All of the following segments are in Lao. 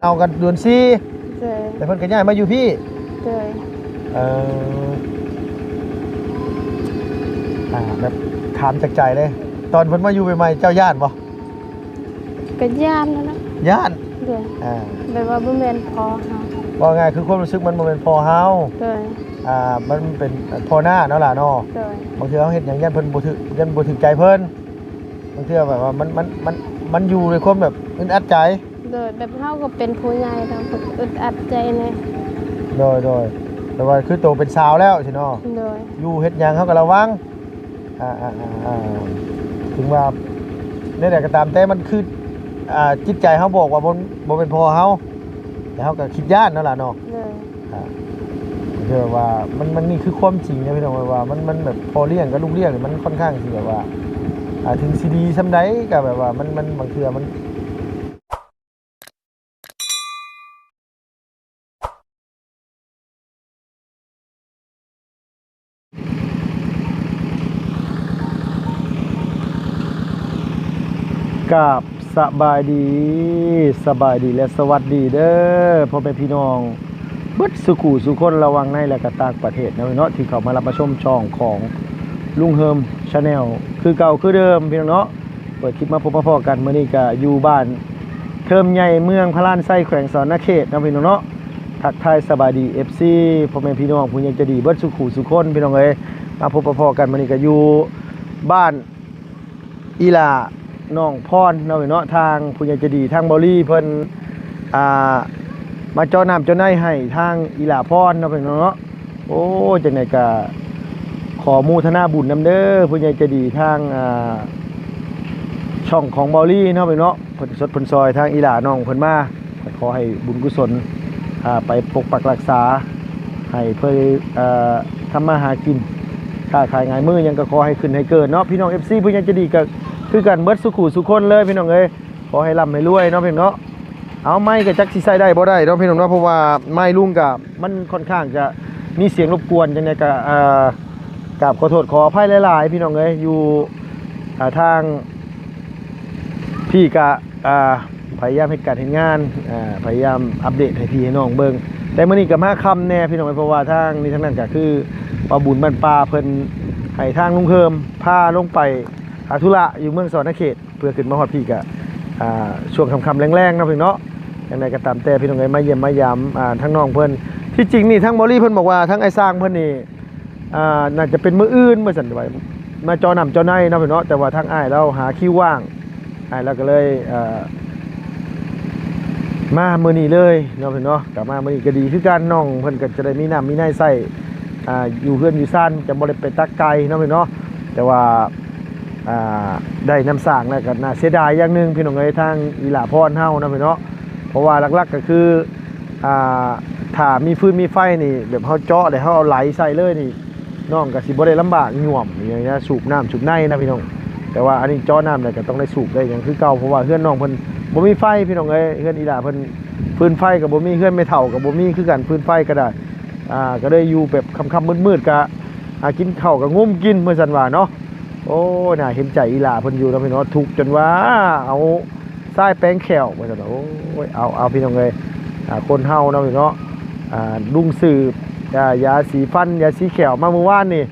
ເອົາກັນເດືອນສີ່ ໂດຍ ແຕ່ເພິ່ນກໍຍ້າຍມາຢູ່ພີ້ ໂດຍ ເອີ ອ່າ ແບບຖາມຈາກໃຈເລີຍ ຕອນເພິ່ນມາຢູ່ໃໝ່ໆ ເຈົ້າຢ້ານບໍ່? ກໍຢ້ານຫັ້ນນະ ຢ້ານ ໂດຍ ອ່າ ແບບວ່າບໍ່ແມ່ນພໍ່ເຮົາ ເວົ້າງ່າຍຄືຄວາມຮູ້ສຶກມັນບໍ່ແມ່ນພໍ່ເຮົາ ໂດຍ ອ່າ ມັນເປັນພໍ່ນ້າເນາະຫຼ້າເນາະ ໂດຍ ບາງເທື່ອເຮົາເຮັດຫຍັງຢ້ານເພິ່ນບໍ່ຖືກ ຢ້ານບໍ່ຖືກໃຈເພິ່ນ ບາງເທື່ອແບບວ່າມັນ ມັນ ມັນ ມັນຢູ່ໃນຄວາມແບບອຶດອັດໃຈ ໂດຍ ແບບເຮົາກໍເປັນຜູ້ໃຫຍ່ແລ້ວ ກໍອຶດອັດໃຈແດ່ ໂດຍ ໂດຍ ແຕ່ວ່າຄືໂຕເປັນສາວແລ້ວຊີ້ເນາະ ໂດຍ ຢູ່ເຮັດຫຍັງເຮົາກໍລະວັງ ອ່າ ອ່າ ອ່າ ອ່າ ເຖິງວ່າແນວໃດກໍຕາມແຕ່ ມັນຄື ອ່າ ຈິດໃຈເຮົາບອກວ່າບໍ່ ບໍ່ແມ່ນພໍ່ເຮົາ ແຕ່ເຮົາກໍຄິດຢ້ານເນາະຫຼ້າເນາະ ໂດຍ ອ່າ ຄືວ່າມັນ ມັນ ນີ້ຄືຄວາມຈິງນະພີ່ນ້ອງ ວ່າມັນ ມັນແບບພໍ່ລ້ຽງກັບລູກລ້ຽງນີ້ ມັນຄ່ອນຂ້າງທີ່ແບບວ່າ ອ່າ ເຖິງຊິດີສ່ຳໃດກໍແບບວ່າມັນ ມັນ ບາງເທື່ອມັນ ກາບສະບາຍດີ ສະບາຍດີ ແລະ ສະຫວັດດີເດີ ພໍ່ແມ່ພີ່ນ້ອງເບິດສູ່ຄູ່ສູ່ຄົນ ລະຫວ່າງໃນ ແລະ ກະຕ່າງປະເທດເນາະ ເນາະ ທີ່ເຂົ້າມາຮັບມາຊົມຊ່ອງຂອງລຸງເຮີມ Channel ຄືເກົ່າຄືເດີມ ພີ່ນ້ອງເນາະ. ເປີດຄລິບມາພົບມາພໍ້ກັນ ມື້ນີ້ກະຢູ່ບ້ານເທີມໃຫຍ່ ເມືອງພະລານໄຊ ແຂວງສະຫວັນນະເຂດເນາະ ພີ່ນ້ອງເນາະ. ທັກທາຍສະບາຍດີ ເອັຟຊີ ພໍ່ແມ່ພີ່ນ້ອງ ຜູ້ໃຫຍ່ໃຈດີເບິດສູ່ຄູ່ສູ່ຄົນ ພີ່ນ້ອງເອີຍ. ມາພົບມາພໍ້ກັນມື້ນີ້ກະຢູ່ບ້ານອີ່ຫຼ້ານ້ອງພອນເນາະ ພີ່ນ້ອງເນາະ. ທາງຜູ້ໃຫຍ່ໃຈດີ ທາງເບົາລີເພິ່ນ ອ່າ ມາເຈາະນ້ຳເຈາະໃນໃຫ້ທາງອີ່ຫຼ້າພອນເນາະ ພີ່ນ້ອງເນາະ. ໂອ້ ຈັ່ງໃດກະຂໍໂມທະນາບຸນນຳເດີ ຜູ້ໃຫຍ່ໃຈດີທາງ ອ່າ ຊ່ອງຂອງເບົາລີເນາະ ພີ່ນ້ອງເນາະ. ເພິ່ນຊົດເພິ່ນຊ່ອຍທາງອີ່ຫຼ້ານ້ອງເພິ່ນມາ ກໍຂໍໃຫ້ບຸນກຸສົນ ອ່າ ໄປປົກປັກຮັກສາ ໃຫ້ເພິ່ນ ເອີ ທຳມາຫາກິນ ຄ້າຂາຍຫງາຍມືຫຍັງກໍຂໍໃຫ້ຂຶ້ນໃຫ້ເກີດເນາະ ພີ່ນ້ອງ ເອັຟຊີ ຜູ້ໃຫຍ່ໃຈດີ. ກໍຄືກັນເບິດສູ່ຄູ່ສູ່ຄົນເລີຍ ພີ່ນ້ອງເອີຍ. ຂໍໃຫ້ລ່ຳໃຫ້ລວຍເນາະ ພີ່ນ້ອງເນາະ. ເອົາ ໄມກະຈັກຊິໃຊ້ໄດ້ບໍ່ໄດ້ເນາະ ພີ່ນ້ອງເນາະ ເພາະວ່າໄມລຸງກະ ມັນຄ່ອນຂ້າງຈະມີສຽງລົບກວນ ຈັ່ງໃດກະ ເອີ ກາບຂໍໂທດຂໍອະໄພຫຼາຍໆ ພີ່ນ້ອງເອີຍ. ຢູ່ ອ່າ ທາງພີ້ກະ ອ່າ ພະຍາຍາມເຮັດການເຮັດງານ ອ່າ ພະຍາຍາມອັບເດດໃຫ້ພີ່ໃຫ້ນ້ອງເບິ່ງ. ແຕ່ມື້ນີ້ກະມາຄ່ຳແດ່ ພີ່ນ້ອງເອີຍ ເພາະວ່າທາງນີ້ທາງນັ້ນກະຄືວ່າບຸນບ້ານປ່າເພິ່ນໃຫ້ທາງລຸງເຮີມພາລົງໄປ ອ່າ ທຸລະຢູ່ເມືອງສະຫວັນນະເຂດ ເພື່ອຂຶ້ນມາຮອດພີ້ກະ ອ່າ ຊ່ວງຄ່ຳໆແລງໆເນາະ ພີ່ນ້ອງເນາະ. ຈັ່ງໃດກໍຕາມແຕ່ ພີ່ນ້ອງເອີຍ ມາຢ້ຽມມາຢາມ ອ່າ ທາງນ້ອງເພິ່ນ. ທີ່ຈິງນີ້ທາງເບົາລີເພິ່ນບອກວ່າ ທາງອ້າຍຊ່າງເພິ່ນນີ້ ອ່າ ໜ້າຈະເປັນມື້ອື່ນວ່າຊັ້ນ ວ່າມາເຈາະນ້ຳເຈາະໃນເນາະ ພີ່ນ້ອງເນາະ. ແຕ່ວ່າທາງອ້າຍລາວຫາຄິວວ່າງ ອ້າຍລາວກໍເລີຍ ເອີ ມາມື້ນີ້ເລີຍເນາະ ພີ່ນ້ອງເນາະ. ກໍມາມື້ນີ້ກໍດີຄືກັນ ນ້ອງເພິ່ນກໍຈະໄດ້ມີນ້ຳມີໃນໃຊ້ ອ່າ ຢູ່ເຮືອນຢູ່ຊານ ຈະບໍ່ໄດ້ໄປຕັກໄກເນາະ ພີ່ນ້ອງເນາະ. ແຕ່ວ່າ ອ່າ ໄດ້ນ້ຳສ້າງແລ້ວກໍໜ້າເສຍດາຍຢ່າງໜຶ່ງ ພີ່ນ້ອງເອີຍ ທາງອີ່ຫຼ້າພອນເຮົາເນາະ ພີ່ນ້ອງເນາະ. ເພາະວ່າຫຼັກໆກໍຄື ອ່າ ຖ້າມີຟືນມີໄຟນີ້ ແບບເຮົາເຈາະແລ້ວເຮົາເອົາໄຫຼໃສ່ເລີຍນີ້ ນ້ອງກໍຊິບໍ່ໄດ້ລຳບາກຫຍວມຫຍັງນະ ສູບນ້ຳສູບໃນນະ ພີ່ນ້ອງ. ແຕ່ວ່າອັນນີ້ເຈາະນ້ຳແລ້ວກໍຕ້ອງໄດ້ສູບໄດ້ຫຍັງຄືເກົ່າ ເພາະວ່າເຮືອນນ້ອງເພິ່ນບໍ່ມີໄຟ ພີ່ນ້ອງເອີຍ. ເຮືອນອີ່ຫຼ້າເພິ່ນຟືນໄຟກໍບໍ່ມີ ເຮືອນແມ່ເຖົ້າກໍບໍ່ມີຄືກັນ ຟືນໄຟກໍໄດ້ ອ່າ ກໍໄດ້ຢູ່ແບບຄ່ຳໆມືດໆ ກະ ອ່າ ກິນເຂົ້າກໍງຸ້ມກິນ ວ່າຊັ້ນວ່າເນາະ. ໂອ້ ໜ້າເຫັນໃຈອີ່ຫຼ້າເພິ່ນຢູ່ເນາະ ພີ່ນ້ອງເນາະ. ທຸກຈົນວ່າເອົາຊາຍແປງແຂ້ວ ວ່າຊັ້ນ. ໂອ້ຍ ເອົາ ເອົາ ພີ່ນ້ອງເອີຍ ອ່າ ຄົນເຮົາເນາະ ພີ່ນ້ອງເນາະ. ອ່າ ລຸງສືບ ອ່າ ຢາສີຟັນ ຢາສີແຂ້ວມາມື້ວານນີ້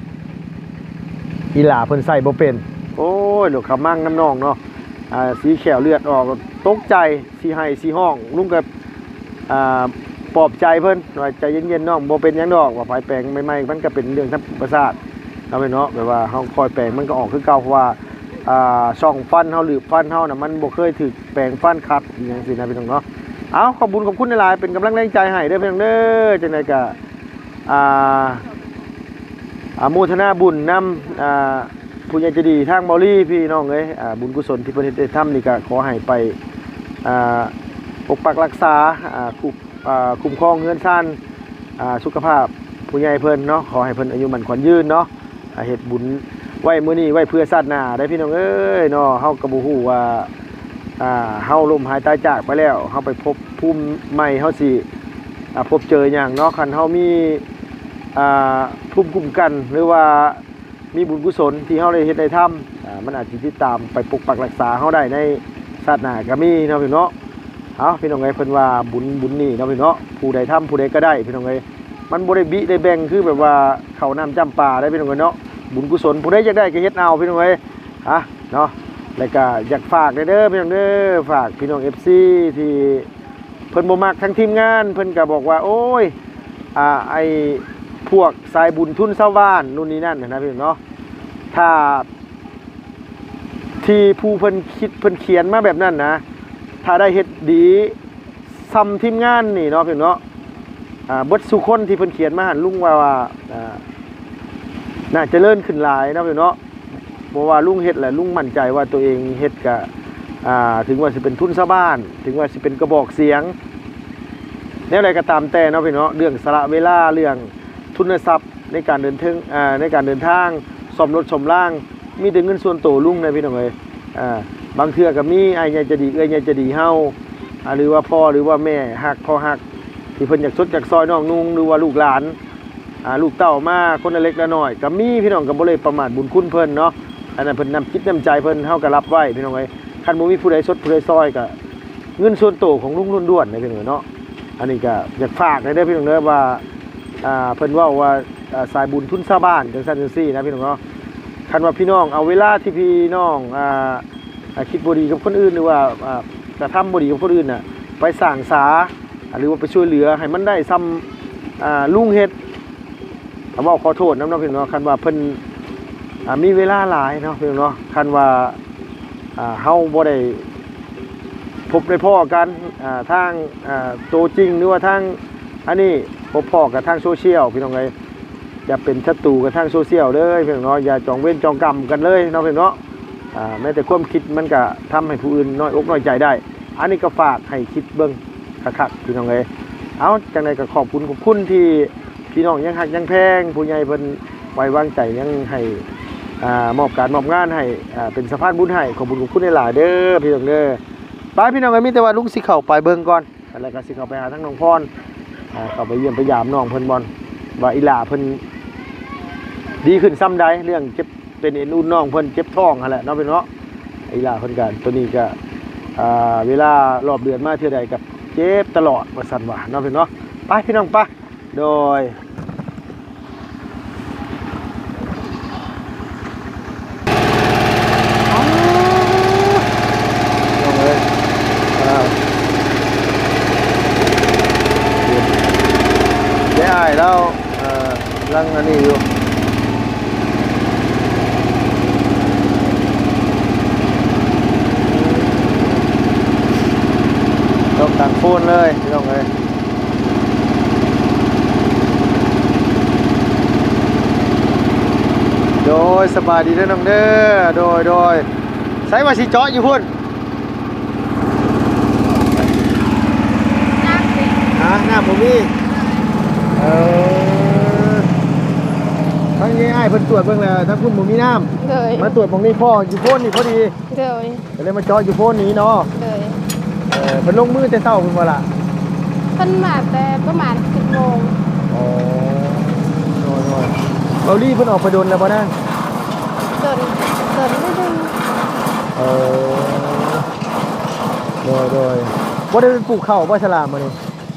ອີ່ຫຼ້າເພິ່ນໃຊ້ບໍ່ເປັນ. ໂອ້ຍ ລູກຂະມັງນຳນ້ອງເນາະ ອ່າ ສີແຂ້ວເລືອດອອກ ຕົກໃຈ ຊິໄຫ້ຊິຮ້ອງ ລຸງກໍ ອ່າ ປອບໃຈເພິ່ນວ່າ ໃຈເຢັນໆ ນ້ອງ ບໍ່ເປັນຫຍັງດອກ ວ່າໃຜແປງໃໝ່ໆ ມັນກໍເປັນເລື່ອງທຳມະຊາດເນາະ ແມ່ນເນາະ. ແບບວ່າເຮົາຄ່ອຍແປງມັນກໍອອກຄືເກົ່າ ເພາະວ່າ ອ່າ ຊ່ອງຟັນເຮົາ ຫຼື ຟັນເຮົານະ ມັນບໍ່ເຄີຍຖືກແປງຟັນຂັດອີ່ຫຍັງຊີ້ນະ ພີ່ນ້ອງເນາະ. ເອົາ ຂອບບຸນຂອບຄຸນຫຼາຍໆ ເປັນກຳລັງແຮງໃຈໃຫ້ເດີ ພີ່ນ້ອງເດີ. ຈັ່ງໃດກໍ ອ່າ ອາ ໂມທະນາບຸນນຳ ອ່າ ຜູ້ໃຫຍ່ໃຈດີທາງເບົາລີ ພີ່ນ້ອງເອີຍ. ອ່າ ບຸນກຸສົນທີ່ເພິ່ນເຮັດໄດ້ທຳນີ້ກໍຂໍໃຫ້ໄປ ອ່າ ປົກປັກຮັກສາ ອ່າ ຄຸ້ມ ອ່າ ຄຸ້ມຄອງເຮືອນຊານ ອ່າ ສຸຂະພາບຜູ້ໃຫຍ່ເພິ່ນເນາະ ຂໍໃຫ້ເພິ່ນອາຍຸໝັ້ນຂວັນຍືນເນາະ. ອ່າ ເຮັດບຸນໄວ້ມື້ນີ້ໄວ້ເພື່ອຊາດໜ້າໄດ້ ພີ່ນ້ອງເອີຍເນາະ. ເຮົາກໍບໍ່ຮູ້ວ່າ ອ່າ ເຮົາລົ້ມຫາຍຕາຍຈາກໄປແລ້ວ ເຮົາໄປພົບພູມໃໝ່ ເຮົາຊິ ອ່າ ພົບເຈີຫຍັງເນາະ. ຄັນເຮົາມີ ອ່າ ພູມຄຸ້ມກັນ ຫຼືວ່າ ມີບຸນກຸສົນທີ່ເຮົາໄດ້ເຮັດໄດ້ທຳ ອ່າ ມັນອາດຊິຕິດຕາມໄປປົກປັກຮັກສາເຮົາໄດ້ໃນຊາດໜ້າກໍມີເນາະ ພີ່ນ້ອງເນາະ. ເອົ້າ ພີ່ນ້ອງເອີຍ ເພິ່ນວ່າບຸນ ບຸນນີ້ເນາະພີ່ນ້ອງເນາະ ຜູ້ໃດທຳຜູ້ໃດກໍໄດ້ພີ່ນ້ອງເອີຍ ມັນບໍ່ໄດ້ບິໄດ້ແບ່ງຄືແບບວ່າເຂົ້ານ້ຳຈຳປາເດ້ພີ່ນ້ອງເອີຍເນາະ ບຸນກຸສົນ ຜູ້ໃດຢາກໄດ້ກໍເຮັດເອົາພີ່ນ້ອງເອີຍ ອ່າ ເນາະ ແລ້ວກໍຢາກຝາກແດ່ເດີພີ່ນ້ອງເດີ ຝາກພີ່ນ້ອງເອັຟຊີທີ່ເພິ່ນບໍ່ມັກທາງທີມງານ ເພິ່ນກໍບອກວ່າ ໂອ້ຍ ອ່າ ໄອ້ພວກສາຍບຸນທຶນຊາວບ້ານ ນູ່ນນີ້ນັ້ນນະພີ່ນ້ອງເນາະ ຖ້າ ທີ່ຜູ້ເພິ່ນຄິດເພິ່ນຂຽນມາແບບນັ້ນນະ ຖ້າໄດ້ເຮັດດີຊ່ຳທີມງານນີ້ເນາະ ພີ່ນ້ອງເນາະ ອ່າ ເບິດສູ່ຄົນທີ່ເພິ່ນຂຽນມາຫັ້ນ ລຸງວ່າ ວ່າ ອ່າ ໜ້າຈະເລີນຂຶ້ນຫຼາຍເນາະ ພີ່ນ້ອງເນາະ ເພາະວ່າລຸງເຮັດແລ້ວ ລຸງໝັ້ນໃຈວ່າຕົວເອງເຮັດກະ ອ່າ ເຖິງວ່າຊິເປັນທຶນຊາວບ້ານ ເຖິງວ່າຊິເປັນກະບອກສຽງ ແນວໃດກໍຕາມແຕ່ເນາະ ພີ່ນ້ອງເນາະ ເລື່ອງສະຫຼະເວລາ ເລື່ອງ ທຶນນະຊັບໃນການເດີນເທິງ ອ່າ ໃນການເດີນທາງ ສ້ອມລົດສ້ອມລາງ ມີແຕ່ເງິນສ່ວນໂຕລຸງນະພີ່ນ້ອງເອີຍ ອ່າ ບາງເທື່ອກໍມີອ້າຍໃຫຍ່ໃຈດີ ເອື້ອຍໃຫຍ່ໃຈດີເຮົາ ອ່າ ຫຼືວ່າພໍ່ ຫຼືວ່າແມ່ຮັກ ພໍ່ຮັກ ທີ່ເພິ່ນຢາກຊົດຢາກຊ່ອຍນ້ອງນຸ່ງ ຫຼືວ່າລູກຫຼານ ອ່າ ລູກເຕົ້າມາຄົນລະເລັກລະນ້ອຍກໍມີ ພີ່ນ້ອງກໍບໍ່ໄດ້ປະໝາດບຸນຄຸນເພິ່ນເນາະ ອັນນັ້ນເພິ່ນນ້ຳຈິດນ້ຳໃຈເພິ່ນ ເຮົາກໍຮັບໄວ້ ພີ່ນ້ອງເອີຍ ຄັນບໍ່ມີຜູ້ໃດຊົດຜູ້ໃດຊ່ອຍກໍ ເງິນສ່ວນໂຕຂອງລຸງລ້ວນໆເດ້ພີ່ນ້ອງເນາະ ອັນນີ້ກໍຢາກຝາກແດ່ເດີພີ່ນ້ອງເດີວ່າ ອ່າ ເພິ່ນເວົ້າວ່າ ອ່າ ສາຍບຸນທຶນຊາວບ້ານ ຈັ່ງຊັ້ນຈັ່ງຊີ້ນະພີ່ນ້ອງເນາະ ຄັນວ່າພີ່ນ້ອງເອົາເວລາທີ່ພີ່ນ້ອງ ອ່າ ອ່າ ຄິດບໍ່ດີກັບຄົນອື່ນ ຫຼືວ່າ ອ່າ ກະທຳບໍ່ດີກັບຄົນອື່ນນະ ໄປສ້າງສາ ຫຼືວ່າໄປຊ່ວຍເຫຼືອໃຫ້ມັນໄດ້ຊ່ຳ ອ່າ ລຸງເຮັດ ເວົ້າຂໍໂທດນຳເນາະພີ່ນ້ອງເນາະ ຄັນວ່າເພິ່ນ ອ່າ ມີເວລາຫຼາຍເນາະພີ່ນ້ອງເນາະ ຄັນວ່າ ອ່າ ເຮົາບໍ່ໄດ້ພົບໄດ້ພໍ້ກັນ ອ່າ ທາງ ອ່າ ໂຕຈິງ ຫຼືວ່າທາງອັນນີ້ ພົບພໍ້ກັນທາງໂຊຊຽວ ພີ່ນ້ອງເອີຍ ຢ່າເປັນສັດຕູກັນທາງໂຊຊຽວເລີຍ ພີ່ນ້ອງເນາະ ຢ່າຈອງເວນຈອງກຳກັນເລີຍເນາະ ພີ່ນ້ອງເນາະ ອ່າ ແມ້ແຕ່ຄວາມຄິດມັນກະທຳໃຫ້ຜູ້ອື່ນນ້ອຍອົກນ້ອຍໃຈໄດ້ ອັນນີ້ກໍຝາກໃຫ້ຄິດເບິ່ງຄັກໆ ພີ່ນ້ອງເອີຍ ເອົ້າ ຈັ່ງໃດກໍຂອບຄຸນ ຂອບຄຸນທີ່ ພີ່ນ້ອງຍັງຮັກຍັງແພງ ຜູ້ໃຫຍ່ເພິ່ນໄວ້ວາງໃຈ ຍັງໃຫ້ ອ່າ ມອບການມອບງານໃຫ້ ອ່າ ເປັນສະພານບຸນໃຫ້ ຂອບບຸນຂອບຄຸນຫຼາຍໆເດີພີ່ນ້ອງເດີ ໄປພີ່ນ້ອງເອີຍ ມີແຕ່ວ່າລຸງຊິເຂົ້າໄປເບິ່ງກ່ອນ ແລ້ວກໍຊິເຂົ້າໄປຫາທາງນ້ອງພອນ ອ່າ ເຂົ້າໄປຢ້ຽມໄປຢາມນ້ອງເພິ່ນບ່ອນ ວ່າອີ່ຫຼ້າເພິ່ນດີຂຶ້ນຊ່ຳໃດ ເລື່ອງເຈັບເປັນເອັນອຸ່ນນ້ອງເພິ່ນເຈັບທ້ອງຫັ້ນແຫຼະເນາະ ພີ່ນ້ອງເນາະ ອີ່ຫຼ້າເພິ່ນກໍ ໂຕນີ້ກໍ ອ່າ ເວລາລອບເດືອນມາເທື່ອໃດກໍເຈັບຕະຫຼອດວ່າຊັ້ນວ່າເນາະ ພີ່ນ້ອງເນາະ ໄປພີ່ນ້ອງ ໄປ ໂດຍ ພີ່ນ້ອງເອີຍ ອ່າ ໄດ້ອ້າຍລາວ ອ່າ ກຳລັງອັນນີ້ຢູ່ ຕົກກາງໂພນເລີຍ ພີ່ນ້ອງເອີຍ. ໂດຍ ສະບາຍດີເດີນ້ອງເດີ ໂດຍ ໂດຍ ໃສວ່າຊິເຈາະຢູ່ພຸ້ນ ນ້ຳເດ ຮະ ນ້ຳບໍ່ມີ ເອີ ທາງນີ້ອ້າຍເພິ່ນຕວດເບິ່ງແລ້ວ ທາງພຸ້ນບໍ່ມີນ້ຳ ໂດຍ ມາຕວດໝ່ອງນີ້ພໍ້ ຢູ່ໂພນນີ້ພໍດີ ໂດຍ ກໍເລີຍມາເຈາະຢູ່ໂພນນີ້ເນາະ ໂດຍ ເອີ ເພິ່ນລົງມືແຕ່ເຊົ້າພຸ້ນບໍ່ລະ ເພິ່ນມາແຕ່ປະມານສິບໂມງ ອໍ ໂດຍໆ ເບົາລີເພິ່ນອອກໄປດົນແລ້ວບໍ່ນາງ ດົນ ດົນໜ້ອຍໜຶ່ງ ເອີ ໂດຍໆ ບໍ່ໄດ້ໄປປູກເຂົ້າບໍ່ສະຫຼາມມື້ນີ້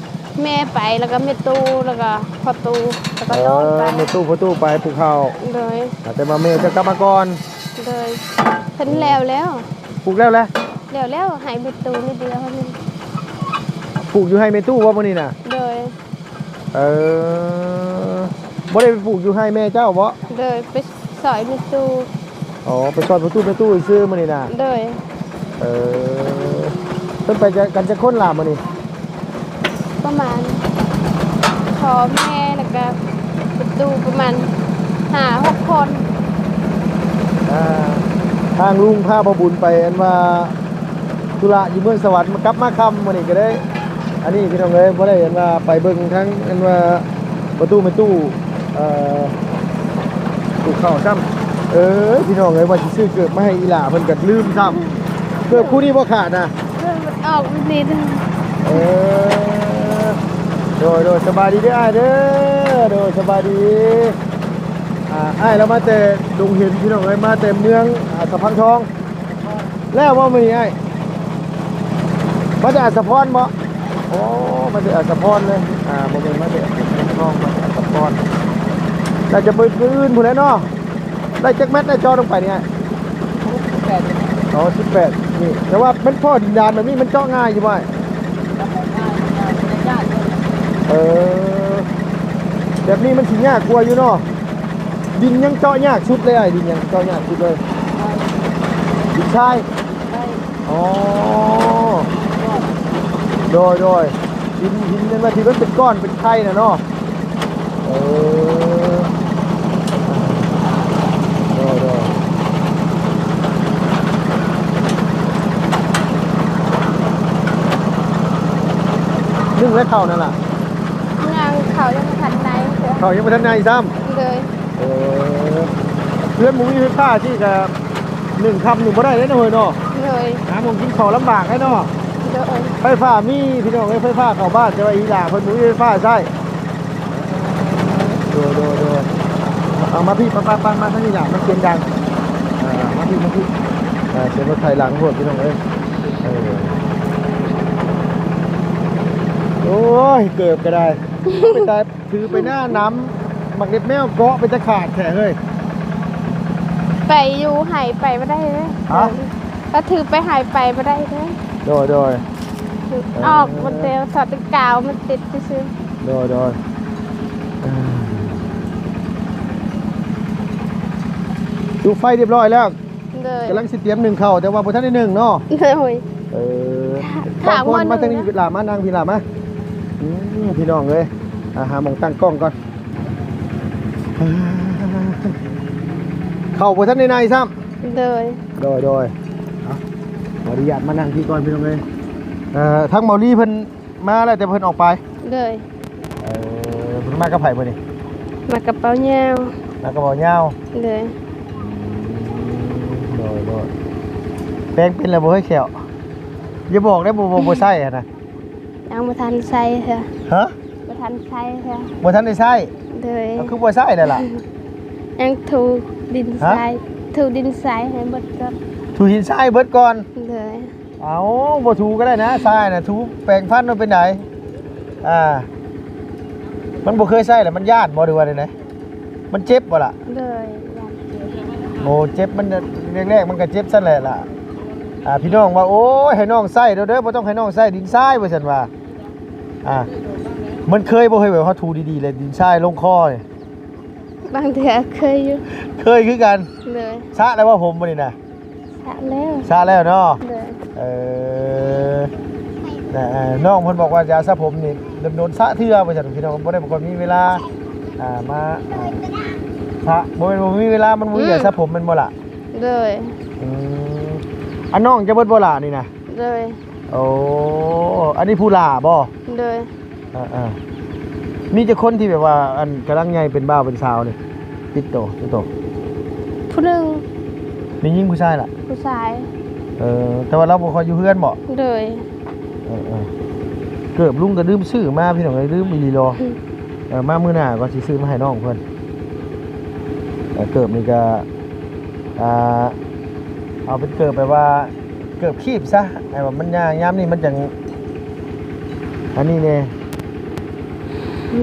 ແມ່ໄປ ແລ້ວກໍແມ່ຕູ້ ແລ້ວກໍພໍ່ຕູ້ ແລ້ວກໍນ້ອງໄປ ເອີ ແມ່ຕູ້ ພໍ່ຕູ້ໄປປູກເຂົ້າ ໂດຍ ອ່າ ແຕ່ວ່າແມ່ຈະກັບມາກ່ອນ ໂດຍ ເພິ່ນແລ້ວແລ້ວ ປູກແລ້ວແຫຼະ ແລ້ວແລ້ວ ໃຫ້ແມ່ຕູ້ນິດດຽວເທົ່ານັ້ນ ປູກຢູ່ໄຮ່ແມ່ຕູ້ບໍ່ມື້ນີ້ນະ ໂດຍ ເອີ ບໍ່ໄດ້ໄປປູກຢູ່ໄຮ່ແມ່ເຈົ້າບໍ່ ໂດຍ ໄປຊ່ອຍແມ່ຕູ້ ອໍ ໄປຊ່ອຍພໍ່ຕູ້ແມ່ຕູ້ຊື່ມື້ນີ້ນະ ໂດຍ ເອີ ເພິ່ນໄປກັນຈັກຄົນລະມື້ນີ້ ປະມານພໍ່ແມ່ ແລ້ວກະປະຕູປະມານຫ້າຫົກຄົນ ອ່າ ທາງລຸງພາພໍ່ບຸນໄປ ອັນວ່າທຸລະຢູ່ເມືອງສະຫວັນ ກັບມາຄ່ຳມື້ນີ້ກໍໄດ້ ອັນນີ້ພີ່ນ້ອງເອີຍ ບໍ່ໄດ້ ອັນວ່າໄປເບິ່ງທາງ ອັນວ່າປະຕູແມ່ຕູ້ ເອີ ປູກເຂົ້າຊ້ຳ ເອີ ພີ່ນ້ອງເອີຍ ວ່າຊິຊື້ເກີບມາໃຫ້ອີ່ຫຼ້າເພິ່ນກໍລືມຊ້ຳ ເກີບຄູ່ນີ້ບໍ່ຂາດນະ ເອີ ມັນອອກນີ້ເດີ ເອີ ໂດຍໆ ສະບາຍດີເດີອ້າຍເດີ ໂດຍ ສະບາຍດີ ອ່າ ອ້າຍລາວມາແຕ່ດົງເຫັນ ພີ່ນ້ອງເອີຍ ມາແຕ່ເມືອງ ອ່າ ສະພັງທອງ ແລ້ວບໍ່ມື້ນີ້ອ້າຍ ມາແຕ່ອັດສະພອນບໍ? ໂອ້ ມາແຕ່ອັດສະພອນເລີຍ. ອ່າ ບໍ່ແມ່ນມາແຕ່ເມືອງທອງ ມາແຕ່ອັດສະພອນ. ໜ້າຈະໄປມື້ອື່ນພຸ້ນແຫຼະເນາະ. ໄດ້ຈັກແມັດໄດ້ເຈາະລົງໄປນີ້ອ້າຍ? ສິບແປດ ອໍ ສິບແປດ ນີ້. ແຕ່ວ່າມັນພໍດິນດານແບບນີ້ ມັນເຈາະງ່າຍຢູ່ບໍ່ອ້າຍ? ເອີ ແບບນີ້ມັນຊິຍາກກວ່າຢູ່ເນາະ. ດິນຫຍັງເຈາະຍາກສຸດເລີຍອ້າຍ? ດິນຫຍັງເຈາະຍາກສຸດເລີຍ? ດິນຊາຍ. ອໍ ໂດຍ ໂດຍ. ຫີນ ຫີນອັນວ່າທີ່ມັນເປັນກ້ອນເປັນໄຂ່ນະເນາະ. ເອີ ໂດຍ ໂດຍ. ໜຶ້ງແລ້ວເຂົ້ານັ້ນລະ? ຍັງ ເຂົ້າຍັງບໍ່ທັນໃນເທື່ອ. ເຂົ້າຍັງບໍ່ທັນໃນຊ້ຳ? ໂດຍ. ເອີ ເຮືອນບໍ່ມີໄຟຟ້າຊີ້ກະ ໜຶ້ງຄ່ຳນີ້ບໍ່ໄດ້ເດ້ເນາະເຮີຍເນາະ. ໂດຍ. ຫາໝ່ອງກິນເຂົ້າລຳບາກເດ້ເນາະ. ໂດຍ. ໄຟຟ້າມີພີ່ນ້ອງເອີຍ ໄຟຟ້າເຂົ້າບ້ານ ແຕ່ວ່າອີ່ຫຼ້າເພິ່ນບໍ່ມີໄຟຟ້າໃຊ້. ໂດຍ ໂດຍ ໂດຍ. ເອົາມາພີ່ ໄປໆໆ ມາທາງນີ້ຫຼ້າ ມັນສຽງດັງ. ເອີ ມາພີ່ ມາພີ່. ເອີ ສຽງລົດໄຖຫຼັງໂພດພີ່ນ້ອງເອີຍ. ເອີ ໂອ້ຍ ເກີບກະໄດ້ ໄປຕາຍ ຖືໄປໜ້ານ້ຳ ໝາກເລັບແມວເກາະເປັນຕາຂາດແທ້ເຮີ້ຍ. ໄປຢູ່ໄຫໄປບໍ່ໄດ້ເດີ້. ຮະ? ກໍຖືໄປໄຫໄປບໍ່ໄດ້ເດີ້. ໂດຍ ໂດຍ. ອອກບໍ່ແຕ່ຖອດແຕ່ກາວມາຕິດຊື່ໆ. ໂດຍ ໂດຍ. ເອີ ຈູດໄຟຮຽບຮ້ອຍແລ້ວ. ໂດຍ. ກຳລັງຊິຕຽມໜຶ້ງເຂົ້າ ແຕ່ວ່າບໍ່ທັນໄດ້ໜຶ້ງເນາະ. ໂດຍ. ເອີ ຖາມ ບາງຄົນ ມາທາງນີ້ ໜຶ້ງ ຫຼ້າມານັ່ງພີ້ຫຼ້າມາ. ອືມ ພີ່ນ້ອງເອີຍ ອ່າ ຫາໝ່ອງຕັ້ງກ້ອງກ່ອນ. ເຂົ້າບໍ່ທັນໄດ້ໃນຊ້ຳ. ໂດຍ ໂດຍ ໂດຍ. ເອົາ ຂໍອະນຸຍາດມານັ່ງພີ້ກ່ອນພີ່ນ້ອງເອີຍ. ເອີ ທາງເມົາລີເພິ່ນ ມາແລ້ວແຕ່ເພິ່ນອອກໄປ. ໂດຍ. ເອີ ເພິ່ນມາກັບໃຜມື້ນີ້? ມາກັບເປົາຍາວ. ມາກັບເປົາຍາວ. ໂດຍ. ອືມ ໂດຍ ໂດຍ. ແປງເປັນແລ້ວບໍ່ເຮີ້ຍແຂ້ວ? ຢ່າບອກໄດ້ ບໍ່ ບໍ່ ບໍ່ໃຊ້ຫັ້ນນະ. ຍັງບໍ່ທັນໃຊ້ເທື່ອ. ຮະ? ບໍ່ທັນໃຊ້ເທື່ອ. ບໍ່ທັນໄດ້ໃຊ້? ໂດຍ. ເອົາ ຄືບໍ່ໃຊ້ແລ້ວລະ? ຍັງຖູດິນ ຮະ? ຊາຍ ຖູດິນຊາຍໃຫ້ເບິດກ່ອນ. ຖູຫີນຊາຍເບິດກ່ອນ? ໂດຍ. ເອົາ ບໍ່ຖູກໍໄດ້ນະ ຊາຍນະ ຖູແປງຟັນມັນເປັນໃດ? ອ່າ ມັນບໍ່ເຄີຍໃຊ້ແລ້ວ ມັນຢ້ານບໍ່ ຫຼືວ່າໃດ? ມັນເຈັບບໍ່ລະ? ໂດຍ ຢ້ານເຈັບ. ໂອ້ ເຈັບ ມັນແລກໆ ມັນກໍເຈັບຊັ້ນແຫຼະລະ. ອ່າ ພີ່ນ້ອງວ່າ ໂອ້ຍ ໃຫ້ນ້ອງໃຊ້ໂລດເດີ ບໍ່ຕ້ອງໃຫ້ນ້ອງໃຊ້ດິນຊາຍ ວ່າຊັ້ນວ່າ. ອ່າ ມັນເຄີຍບໍ່ ເຄີຍແບບເຮົາຖູດີໆ ແລ້ວດິນຊາຍລົງຄໍນີ້? ບາງເທື່ອເຄີຍຢູ່. ເຄີຍຄືກັນ? ໂດຍ. ສະແລ້ວບໍ່ ຜົມມື້ນີ້ນະ? ສະແລ້ວ. ສະແລ້ວເນາະ? ໂດຍ. ເອີ ແຕ່ ເອີ ນ້ອງເພິ່ນບອກວ່າຢາສະຜົມນີ້ດົນໆ ສະເທື່ອວ່າຊັ້ນ ພີ່ນ້ອງ ບໍ່ໄດ້ ບໍ່ຄ່ອຍມີເວລາ ອ່າ ມາ ອ່າ ສະ ບໍ່ແມ່ນບໍ່ມີເວລາ ມັນບໍ່ມີຢາສະຜົມແມ່ນບໍ່ລະ? ໂດຍ. ອືມ ອັນນ້ອງຈະເບິດບໍ່ຫຼ້ານີ້ນະ? ໂດຍ. ໂອ້ ອັນນີ້ຜູ້ຫຼ້າບໍ່? ໂດຍ. ເອີໆ ມີຈັກຄົນທີ່ແບບວ່າ ອັນ ກຳລັງໃຫຍ່ເປັນບ່າວເປັນສາວນີ້ ຕິດໂຕ ຕິດໂຕ? ຜູ້ໜຶ່ງ. ແມ່ນຍິງຜູ້ຊາຍລະ? ຜູ້ຊາຍ. ເອີ ແຕ່ວ່າລາວບໍ່ຄ່ອຍຢູ່ເຮືອນບໍ? ໂດຍ. ເອີໆ ເກີບລຸງກໍລືມຊື້ມາ ພີ່ນ້ອງເອີຍ ລືມອີ່ຫຼີດອກ. ອືມ ເອີ ມາມື້ໜ້າກໍຊິຊື້ມາໃຫ້ນ້ອງເພິ່ນ. ເອີ ເກີບນີ້ກໍ ອ່າ ເອົາເປັນເກີບແບບວ່າ ເກີບຄີບຊະ ໃຫ້ວ່າມັນຍາ ຍາມນີ້ມັນຈັ່ງ ອັນນີ້ແດ່.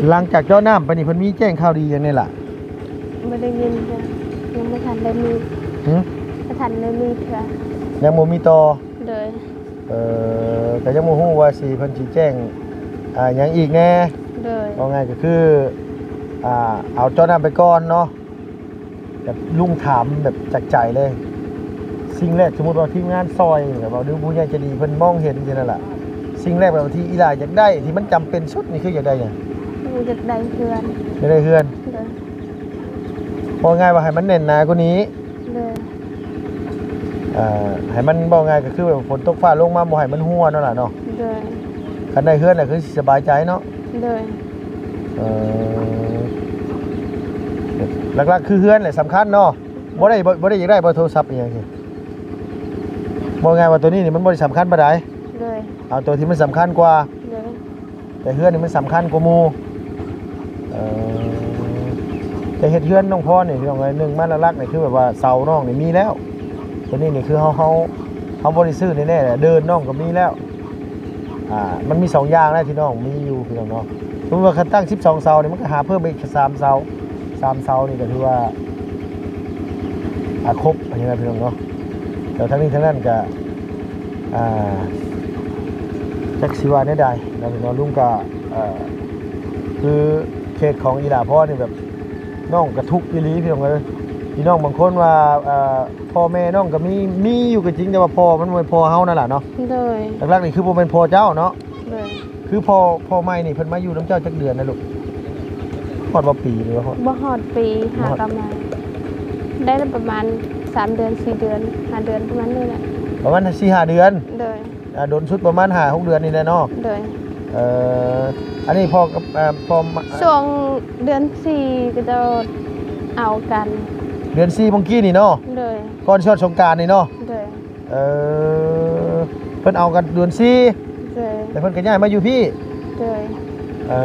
ຫຼັງຈາກເຈາະນ້ຳໄປນີ້ ເພິ່ນມີແຈ້ງຂ່າວດີຫຍັງແດ່ລະ? ບໍ່ໄດ້ຍິນເທື່ອ ຍັງບໍ່ທັນໄດ້ມີ. ຫື? ບໍ່ທັນໄດ້ມີເທື່ອ. ຍັງບໍ່ມີຕໍ່? ໂດຍ. ເອີ ກໍຍັງບໍ່ຮູ້ວ່າຊິ ເພິ່ນຊິແຈ້ງ ອ່າ ຫຍັງອີກແດ່. ໂດຍ. ເວົ້າງ່າຍກໍຄື ອ່າ ເອົາເຈາະນ້ຳໄປກ່ອນເນາະ. ແບບລຸງຖາມແບບຈາກໃຈເລີຍ ສິ່ງແລກ ສົມມຸດວ່າທີມງານຊ່ອຍ ແບບວ່າ ຫຼືຜູ້ໃຫຍ່ໃຈດີເພິ່ນມອງເຫັນຈັ່ງນັ້ນລະ ສິ່ງແລກແບບວ່າທີ່ອີ່ຫຼ້າຢາກໄດ້ ທີ່ມັນຈຳເປັນສຸດນີ້ຄືຢາກໄດ້ຫຍັງ? ຢາກໄດ້ເຮືອນ. ຢາກໄດ້ເຮືອນ. ໂດຍ. ເວົ້າງ່າຍວ່າໃຫ້ມັນແໜ້ນໜາກວ່ານີ້. ໂດຍ. ເອີ ໃຫ້ມັນ ເວົ້າງ່າຍກໍຄືແບບຝົນຕົກຟ້າລົງມາບໍ່ໃຫ້ມັນຮົ່ວເນາະຫຼະເນາະ. ໂດຍ. ຄັນໄດ້ເຮືອນແລ້ວຄືຊິສະບາຍໃຈເນາະ. ໂດຍ. ເອີ ຫຼັກໆຄືເຮືອນແຫຼະສຳຄັນເນາະ. ບໍ່ໄດ້ ບໍ່ ບໍ່ໄດ້ຢາກໄດ້ບໍ່ໂທລະສັບອີ່ຫຍັງຊີ້? ເວົ້າງ່າຍວ່າໂຕນີ້ນີ້ມັນບໍ່ໄດ້ສຳຄັນປານໃດ. ໂດຍ. ເອົາໂຕທີ່ມັນສຳຄັນກວ່າ. ໂດຍ. ແຕ່ເຮືອນນີ້ມັນສຳຄັນກວ່າໝູ່. ເອີ ແຕ່ເຮັດເຮືອນນ້ອງພອນນີ້ ພີ່ນ້ອງເອີຍ ໜຶ່ງມາຫຼັກໆນີ້ຄືແບບວ່າເສົານ້ອງນີ້ມີແລ້ວ. ໂຕນີ້ນີ້ຄືເຮົາ ເຮົາ ເຮົາບໍ່ໄດ້ຊື້ແນ່ໆແຫຼະ ເດີ່ນນ້ອງກໍມີແລ້ວ. ອ່າ ມັນມີສອງຢ່າງນະ ທີ່ນ້ອງມີຢູ່ ພີ່ນ້ອງເນາະ. ສົມມຸດວ່າຄັນຕັ້ງສິບສອງເສົານີ້ ມັນກໍຫາເພີ່ມໄປອີກສາມເສົາ ສາມເສົານີ້ກໍຖືວ່າ ອ່າ ຄົບ ອັນນີ້ນະ ພີ່ນ້ອງເນາະ. ແຕ່ທັງນີ້ທັງນັ້ນກໍ ອ່າ ຈັກຊິວ່າແນວໃດເນາະ ພີ່ນ້ອງ. ລຸງກໍ ເອີ ຄືເຂດຂອງອີ່ຫຼ້າພອນນີ້ແບບ ນ້ອງກໍທຸກອີ່ຫຼີ ພີ່ນ້ອງເອີຍ. ພີ່ນ້ອງບາງຄົນວ່າ ເອີ ພໍ່ແມ່ນ້ອງກໍມີ ມີຢູ່ກໍຈິງ ແຕ່ວ່າພໍ່ມັນບໍ່ແມ່ນພໍ່ເຮົານັ້ນລະເນາະ. ໂດຍ ຫຼັກໆນີ້ຄືບໍ່ແມ່ນພໍ່ເຈົ້າເນາະ. ໂດຍ ຄືພໍ່ ພໍ່ໃໝ່ນີ້ເພິ່ນມາຢູ່ນຳເຈົ້າຈັກເດືອນນະລູກ? ຮອດບໍ່ປີ ຫຼືວ່າຮອດ? ບໍ່ຮອດປີ ຫາກະມາ ໄດ້ປະມານສາມເດືອນ ສີ່ເດືອນ ຫ້າເດືອນ ປະມານນີ້ແຫຼະ. ປະມານສີ່ຫ້າເດືອນ. ໂດຍ ອ່າ ດົນສຸດປະມານຫ້າຫົກເດືອນນີ້ແຫຼະເນາະ. ໂດຍ ເອີ ອັນນີ້ພໍ່ກັບ ເອີ ພໍ່ມາ ຊ່ວງເດືອນສີ່ເຂົາເຈົ້າເອົາກັນ. ເດືອນສີ່ເມື່ອກີ້ນີ້ເນາະ. ໂດຍ ກ່ອນຊິຮອດສົງການນີ້ເນາະ. ໂດຍ ເອີ ເພິ່ນເອົາກັນເດືອນສີ່. ໂດຍ ແລ້ວເພິ່ນກໍຍ້າຍມາຢູ່ພີ້. ໂດຍ ເອີ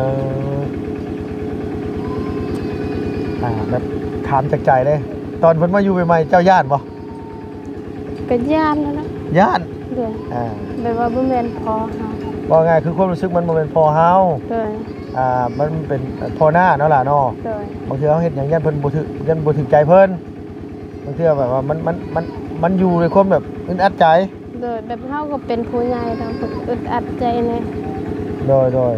ອ່າ ແບບຖາມຈາກໃຈເລີຍ ຕອນເພິ່ນມາຢູ່ໃໝ່ໆ ເຈົ້າຢ້ານບໍ່? ກໍຢ້ານແລ້ວນະ. ຢ້ານ. ໂດຍ ອ່າ ແບບວ່າບໍ່ແມ່ນພໍ່ເຮົາ ເວົ້າງ່າຍຄືຄວາມຮູ້ສຶກມັນບໍ່ແມ່ນພໍ່ເຮົາ. ໂດຍ ອ່າ ມັນເປັນພໍ່ນ້າເນາະຫຼາເນາະ. ໂດຍ ບາງເທື່ອເຮົາເຮັດຫຍັງຢ້ານເພິ່ນບໍ່ຖືກ ຢ້ານບໍ່ຖືກໃຈເພິ່ນ. ບາງເທື່ອແບບວ່າມັນ ມັນ ມັນ ມັນຢູ່ໃນຄວາມແບບອຶດອັດໃຈ. ໂດຍ ແບບເຮົາກໍເປັນຜູ້ໃຫຍ່ແລ້ວ ເພິ່ນກໍອຶດອັດໃຈແດ່. ໂດຍ ໂດຍ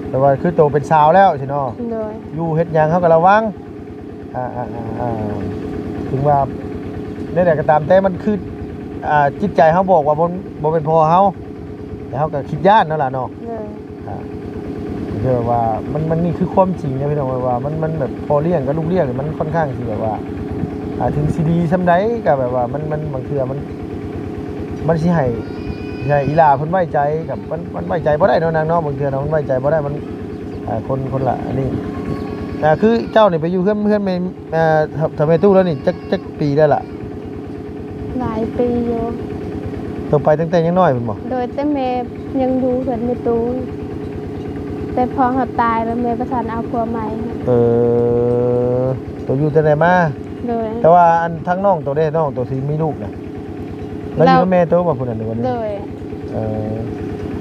ແຕ່ວ່າຄືໂຕເປັນສາວແລ້ວຊີ້ເນາະ. ໂດຍ ຢູ່ເຮັດຫຍັງເຮົາກໍລະວັງ. ອ່າ ເຖິງວ່າແນວໃດກໍຕາມແຕ່ ມັນຄື ອ່າ ຈິດໃຈເຮົາບອກວ່າບໍ່ ບໍ່ແມ່ນພໍ່ເຮົາ ແຕ່ເຮົາກໍຄິດຢ້ານເນາະຫຼາເນາະ. ໂດຍ ອ່າ ຄືວ່າມັນ ມັນ ນີ້ຄືຄວາມຈິງນະພີ່ນ້ອງ ວ່າມັນ ມັນແບບພໍ່ລ້ຽງກັບລູກລ້ຽງນີ້ ມັນຄ່ອນຂ້າງຊິແບບວ່າ ອ່າ ເຖິງຊິດີສ່ຳໃດກໍແບບວ່າມັນ ມັນ ບາງເທື່ອມັນ ມັນຊິໃຫ້ ໃຫ້ອີ່ຫຼ້າເພິ່ນໄວ້ໃຈກັບ ມັນ ມັນໄວ້ໃຈບໍ່ໄດ້ເນາະນາງເນາະ. ບາງເທື່ອນະມັນໄວ້ໃຈບໍ່ໄດ້ ມັນ ອ່າ ຄົນ ຄົນລະອັນນີ້. ອ່າ ຄືເຈົ້ານີ້ໄປຢູ່ເຮືອນ ເຮືອນແມ່ ອ່າ ຖ້າ ຖ້າແມ່ຕູ້ແລ້ວນີ້ ຈັກ ຈັກປີແລ້ວລະ? ຫຼາຍປີຢູ່. ໂຕໄປຕັ້ງແຕ່ຍັງນ້ອຍພຸ້ນບໍ່? ໂດຍ ແຕ່ແມ່ຍັງຢູ່ເຮືອນແມ່ຕູ້ ແຕ່ພໍ່ເຮົາຕາຍແລ້ວ ແມ່ບໍ່ທັນເອົາຜົວໃໝ່. ເອີ ໂຕຢູ່ແຕ່ໃດມາ. ໂດຍ ແຕ່ວ່າອັນທາງນ້ອງໂຕເດ້ ນ້ອງໂຕທີ່ມີລູກນະ ລາວຢູ່ນຳແມ່ໂຕບໍ່ຜູ້ນັ້ນ ຫຼືວ່າ? ໂດຍ ເອີ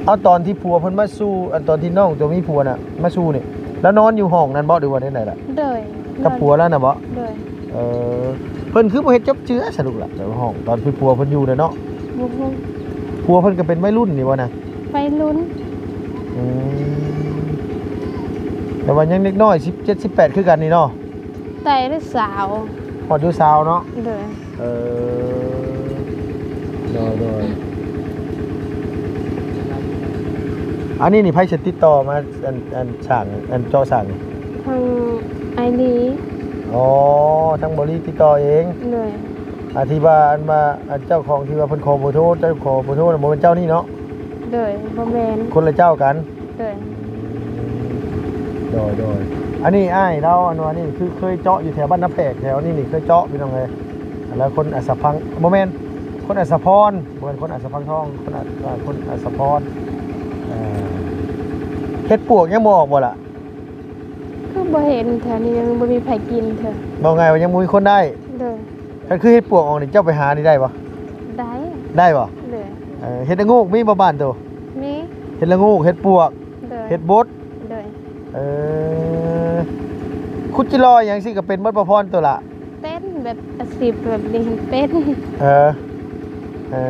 ເອົາ ຕອນທີ່ຜົວເພິ່ນມາສູ່ ອັນຕອນທີ່ນ້ອງໂຕມີຜົວນະ ມາສູ່ນີ້ ລາວນອນຢູ່ຫ້ອງນັ້ນບໍ່ ຫຼືວ່າແນວໃດລະ? ໂດຍ ກັບຜົວລາວນະບໍ່? ໂດຍ ເອີ ເພິ່ນຄືບໍ່ເຮັດຈົບເຈື່ອຊະລູກລະ ແບບຫ້ອງ ຕອນທີ່ຜົວເພິ່ນຢູ່ນະເນາະ. ບໍ່ຮູ້ ຜົວເພິ່ນກໍເປັນໄວລຸ້ນນີ້ບໍ່ນະ? ໄວລຸ້ນ. ອືມ ແຕ່ວ່າຍັງເດັກນ້ອຍ ສິບເຈັດ ສິບແປດ ຄືກັນນີ້ເນາະ. ໄດ້ແຕ່ຊາວ ຮອດຢູ່ຊາວເນາະ. ໂດຍ ເອີ ໂດຍ ໂດຍ ອັນນີ້ນີ້ໃຜຊິຕິດຕໍ່ມາ ອັນ ອັນສ້າງ ອັນເຈາະສ້າງນີ້? ທາງອ້າຍລີ. ອໍ ທາງບໍ່ລີຕິດຕໍ່ເອງ. ໂດຍ ອາ ທີ່ວ່າ ອັນວ່າ ອັນເຈົ້າຂອງທີ່ວ່າເພິ່ນຂໍເບີໂທ ເຈົ້າຂໍເບີໂທນະ ບໍ່ແມ່ນເຈົ້ານີ້ເນາະ? ໂດຍ ບໍ່ແມ່ນ ຄົນລະເຈົ້າກັນ. ໂດຍ ໂດຍ ໂດຍ ອັນນີ້ອ້າຍລາວ ອັນວ່ານີ້ຄືເຄີຍເຈາະຢູ່ແຖວບ້ານນາແພກ ແຖວນີ້ນີ້ເຄີຍເຈາະ ພີ່ນ້ອງເອີຍ. ແລ້ວຄົນອັດສະພັງ ບໍ່ແມ່ນ ຄົນອັດສະພອນ ບໍ່ແມ່ນຄົນອັດສະພັງທອງ ຄົນອັດ ເອີ ຄົນອັດສະພອນ. ເອີ ເຫັດປວກຍັງບໍ່ອອກບໍ່ລະ? ຄືບໍ່ເຫັນ ແຖວນີ້ຍັງບໍ່ມີໃຜກິນເທື່ອ. ເວົ້າງ່າຍວ່າຍັງບໍ່ມີຄົນໄດ້. ໂດຍ ຄັນຄືເຫັດປວກອອກນີ້ ເຈົ້າໄປຫານີ້ໄດ້ບໍ່? ໄດ້ ໄດ້ບໍ່? ໂດຍ ເອີ ເຫັດລະໂງກມີບໍ່ບ້ານໂຕ? ມີ ເຫັດລະໂງກ ເຫັດປວກ. ໂດຍ ເຫັດບົດ. ໂດຍ ເອີ ຂຸດຈິລໍຫຍັງຊີ້ກໍເປັນໝົດບໍ່ພອນໂຕລະ? ເປັນ ແບບອາຊີບແບບນີ້ເປັນ. ເອີ ເອີ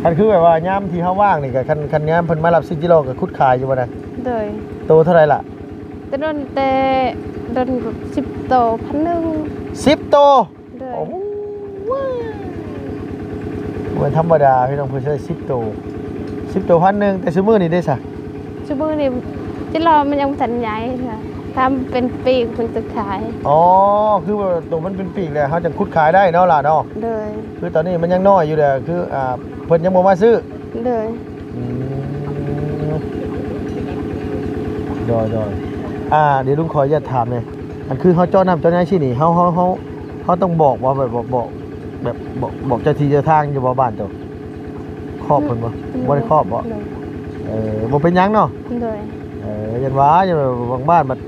ຄັນຄືແບບວ່າຍາມທີ່ເຮົາວ່າງນີ້ກໍ ຄັນ ຄັນຍາມເພິ່ນມາຮັບຊື້ຈິລໍກໍຂຸດຂາຍຢູ່ບໍ່ນະ? ໂດຍ ໂຕເທົ່າໃດລະ? ແຕ່ດົນ ແຕ່ດົນສິບໂຕ ພັນໜຶ່ງ. ສິບໂຕ? ໂດຍ ໂອ້ໂຫ ບໍ່ທຳມະດາພີ່ນ້ອງ ເພິ່ນໃຊ້ສິບໂຕ ສິບໂຕ ພັນໜຶ່ງ. ແຕ່ຊຸມື້ນີ້ເດ້ຊະ? ຊຸມື້ນີ້ຈິລໍມັນຍັງບໍ່ທັນໃຫຍ່ ຖ້າເປັນປີກມັນຈະຂາຍ. ອໍ ຄືວ່າໂຕມັນເປັນປີກແລ້ວ ເຮົາຈັ່ງຂຸດຂາຍໄດ້ເນາະຫຼ້າເນາະ. ໂດຍ ຄືຕອນນີ້ມັນຍັງນ້ອຍຢູ່ແຫຼະ ຄື ອ່າ ເພິ່ນຍັງບໍ່ມາຊື້. ໂດຍ ອືມ ໂດຍ ໂດຍ ອ່າ ດຽວລຸງຂໍອະນຸຍາດຖາມແດ່ ອັນຄືເຮົາເຈາະນ້ຳເຈາະໃຍຊີ້ນີ້ ເຮົາ ເຮົາ ເຮົາ ເຮົາຕ້ອງບອກບໍ່ ແບບ ບອກ ບອກ ແບບ ບອກ ບອກເຈົ້າທີ່ເຈົ້າທາງຢູ່ບໍ່ ບ້ານເຈົ້າ? ຄອບເພິ່ນບໍ່? ອືມ ບໍ່ໄດ້ຄອບບໍ່? ໂດຍ ເອີ ບໍ່ເປັນຫຍັງເນາະ. ໂດຍ ເອີ ຢ້ານວ່າ ຢ້ານວ່າບາງບ້ານບັດ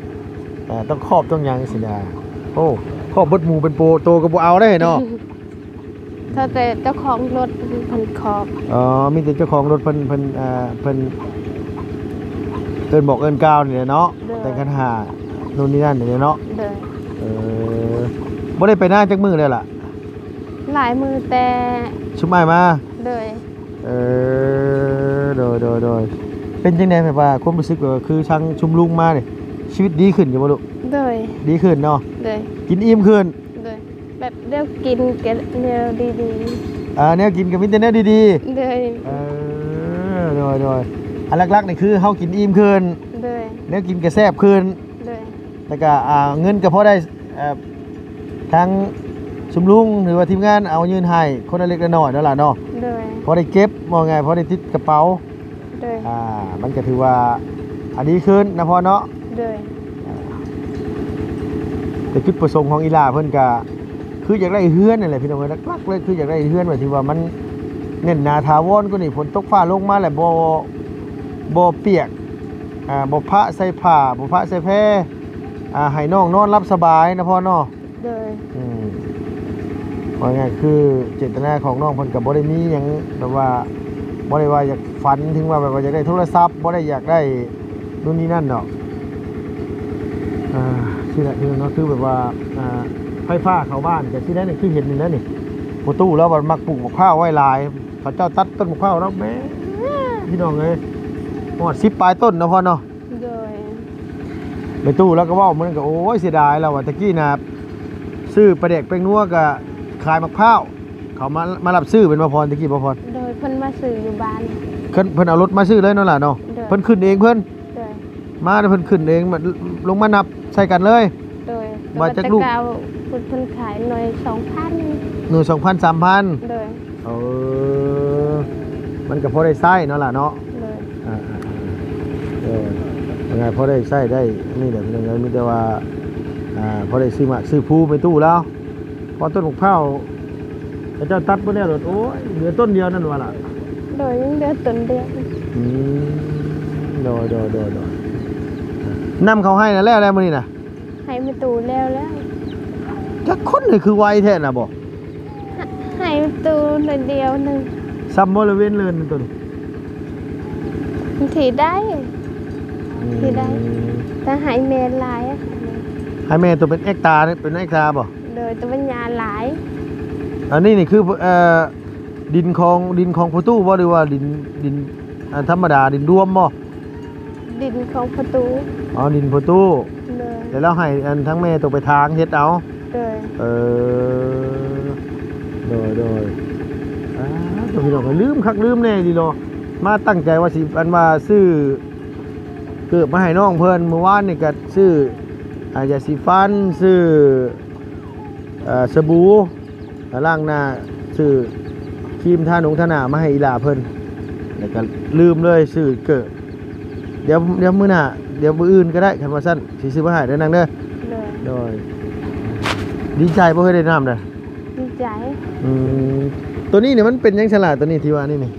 ເອີ ຕ້ອງຄອບຕ້ອງຫຍັງຊີ້ນະ. ໂອ້ ຄອບເບິດໝູ່ເປັນໂຕ ໂຕກໍບໍ່ເອົາໄດ້ເນາະ. ເທົ່າແຕ່ເຈົ້າຂອງລົດເພິ່ນຂອບ. ອໍ ມີແຕ່ເຈົ້າຂອງລົດເພິ່ນ ເພິ່ນ ເອີ ເພິ່ນເອີ້ນບອກເອີ້ນກ່າວນີ້ແຫຼະເນາະ. ໂດຍ. ແຕ່ງຂັນຫ້າ ໂນ່ນນີ້ນັ້ນນີ້ແຫຼະເນາະ. ໂດຍ. ເອີ ບໍ່ໄດ້ໄປນາຈັກມື້ແລ້ວລະ? ຫຼາຍມື້ແຕ່ຊຸມອ້າຍມາ. ໂດຍ. ເອີ ໂດຍ ໂດຍ ໂດຍ. ເປັນຈັ່ງໃດ ແບບວ່າຄວາມຮູ້ສຶກ ແບບວ່າຄືທາງຊຸມລຸງມານີ້ ຊີວິດດີຂຶ້ນຢູ່ບໍ່ລູກ? ໂດຍ. ດີຂຶ້ນເນາະ. ໂດຍ. ກິນອີ່ມຂຶ້ນ. ໂດຍ. ແບບແນວກິນກະແນວດີໆ. ເອີ ແນວກິນກະມີແຕ່ແນວດີໆ. ໂດຍ. ເອີ ໂດຍ ໂດຍ. ອັນຫຼັກໆນີ້ຄືເຮົາກິນອີ່ມຂຶ້ນ. ໂດຍ. ແນວກິນກະແຊບຂຶ້ນ. ໂດຍ. ແລ້ວກະ ອ່າ ເງິນກະພໍໄດ້ ເອີ ທາງຊຸມລຸງ ຫຼືວ່າທີມງານເອົາຍື່ນໃຫ້ຄົນລະເລັກລະນ້ອຍເນາະຫຼານເນາະ. ໂດຍ. ພໍໄດ້ເກັບ ເວົ້າງ່າຍ ພໍໄດ້ຕິດກະເປົາ. ໂດຍ. ອ່າ ມັນກະຖືວ່າ ອ່າ ດີຂຶ້ນນະພໍ່ເນາະ. ໂດຍ. ອ່າ ແຕ່ຈຸດປະສົງຂອງອີ່ຫຼ້າເພິ່ນກະຄືຢາກໄດ້ເຮືອນນັ້ນແຫຼະພີ່ນ້ອງເອີຍ. ຫຼັກໆເລີຍຄືຢາກໄດ້ເຮືອນ ແບບທີ່ວ່າມັນແໜ້ນໜາຖາວອນກວ່ານີ້ ຝົນຕົກຟ້າລົງມາແລ້ວບໍ່ ບໍ່ປຽກ ອ່າ ບໍ່ປະໃສ່ຜ້າ ບໍ່ປະໃສ່ແພ ອ່າ ໃຫ້ນ້ອງນອນຫຼັບສະບາຍນະພໍ່ເນາະ. ໂດຍ. ອືມ ເວົ້າງ່າຍຄືເຈດຕະນາຂອງນ້ອງເພິ່ນກະບໍ່ໄດ້ມີຫຍັງ ແບບວ່າບໍ່ໄດ້ວ່າຢາກຝັນເຖິງວ່າ ແບບວ່າຢາກໄດ້ໂທລະສັບ ບໍ່ໄດ້ຢາກໄດ້ໂນ່ນນີ້ນັ້ນດອກ. ອ່າ ຊີ້ແຫຼະພີ່ນ້ອງເນາະ ຄືແບບວ່າ ອ່າ ໄຟຟ້າເຂົ້າບ້ານກະຊີ້ແຫຼະນີ້ ຄືເຫັນນີ້ແຫຼະນີ້ ພໍ່ຕູ້ລາວບັດມັກປູກໝາກພ້າວໄວ້ຫຼາຍ ເຂົາເຈົ້າຕັດຕົ້ນໝາກພ້າວລາວແບບ ພີ່ນ້ອງເອີຍ ຮອດສິບປາຍຕົ້ນເນາະພໍ່ເນາະ. ໂດຍ. ແມ່ຕູ້ລາວກະເວົ້າມື້ນັ້ນກະ ໂອ້ຍ ເສຍດາຍ ລາວວ່າ ຕະກີ້ນະ ຊື້ປາແດກແປ້ງນົວກະຂາຍໝາກພ້າວ ເຂົາມາ ມາຮັບຊື້ແມ່ນບໍ່ພອນ ຕະກີ້ບໍ່ພອນ? ໂດຍ. ເພິ່ນມາຊື້ຢູ່ບ້ານ ເພິ່ນ ເພິ່ນເອົາລົດມາຊື້ເລີຍເນາະຫຼານເນາະ. ໂດຍ. ເພິ່ນຂຶ້ນເອງເພິ່ນ. ໂດຍ. ມາແລ້ວເພິ່ນຂຶ້ນເອງ ມາ ລົງມານັບໃສ່ກັນເລີຍ. ໂດຍ. ວ່າຈັກລູກ? ແຕ່ວ່າແຕ່ເກົ່າເພິ່ນ ເພິ່ນຂາຍໜ່ວຍສອງພັນ ໜ່ວຍສອງພັນ ສາມພັນ. ໂດຍ. ເອີ ມັນກະພໍໄດ້ໃຊ້ເນາະຫຼານເນາະ. ໂດຍ. ອ່າໆໆ ເອີ ເອົາງ່າຍພໍໄດ້ໃຊ້ໄດ້ ອັນນີ້ແຫຼະພີ່ນ້ອງເອີຍ ມີແຕ່ວ່າ ອ່າ ພໍໄດ້ຊື້ໝາກຊື້ພູແມ່ຕູ້ລາວ ເພາະຕົ້ນໝາກພ້າວເຂົາເຈົ້າຕັດເບິດແລ້ວໂລດ ໂອ້ຍ ເຫຼືອຕົ້ນດຽວນັ້ນວ່າລະ. ໂດຍ. ຍັງເຫຼືອຕົ້ນດຽວ. ອືມ ໂດຍໆໆໆ. ນຳເຂົ້າໄຮ່ນະແລ້ວແລ້ວມື້ນີ້ນະ? ໄຮ່ແມ່ຕູ້ແລ້ວແລ້ວ. ຈັກຄົນ ຄືໄວແທ້ນະບໍ່? ໄຮ່ແມ່ຕູ້ໜ້ອຍດຽວໜຶ່ງ. ຊ່ຳບໍ່ລະເວັນເລີນໂຕນີ້? ບາງທີໄດ້ ອືມ ບາງທີໄດ້ ແຕ່ໄຮ່ແມ່ຫຼາຍ. ໄຮ່ແມ່ໂຕເປັນເອັກຕາ ເປັນເອັກຕາບໍ່? ໂດຍ. ແຕ່ວ່າຫຍ້າຫຼາຍ. ອັນນີ້ນີ້ຄື ເອີ ດິນຂອງ ດິນຂອງພໍ່ຕູ້ບໍ່ ຫຼືວ່າດິນ ດິນ ອ່າ ທຳມະດາ ດິນລວມບໍ່? ດິນຂອງພໍ່ຕູ້. ອໍ ດິນພໍ່ຕູ້. ໂດຍ. ແລ້ວເຮົາໃຫ້ອັນທາງແມ່ໂຕໄປຖາງເຮັດເອົາ. ໂດຍ. ເອີ ໂດຍ ໂດຍ. ອ່າ ໂຕພີ່ນ້ອງ ກະລືມຄັກລືມແນ່ອີ່ຫຼີເນາະ ມາຕັ້ງໃຈວ່າຊິ ອັນວ່າຊື້ເກີບມາໃຫ້ນ້ອງເພິ່ນ ມື້ວານນີ້ກະຊື້ ອ່າ ຢາສີຟັນ ຊື້ ເອີ ສະບູ ກະລ້າງໜ້າ ຊື້ຄຣີມທານົງທາໜ້າມາໃຫ້ອີ່ຫຼ້າເພິ່ນ ແລ້ວກະລືມເລີຍຊື້ເກີບ. ດຽວ ດຽວມື້ໜ້າ ດຽວມື້ອື່ນກະໄດ້ ຄັນວ່າຊັ້ນ ຊິຊື້ມາໃຫ້ເດີນາງເດີ. ໂດຍ. ໂດຍ. ດີໃຈບໍ່ ເຄີຍໄດ້ນ້ຳນະ? ດີໃຈ. ອືມ ໂຕນີ້ນີ້ມັນເປັນຫຍັງຊັ້ນລະ ໂຕນີ້ທີ່ວ່ານີ້ນີ້?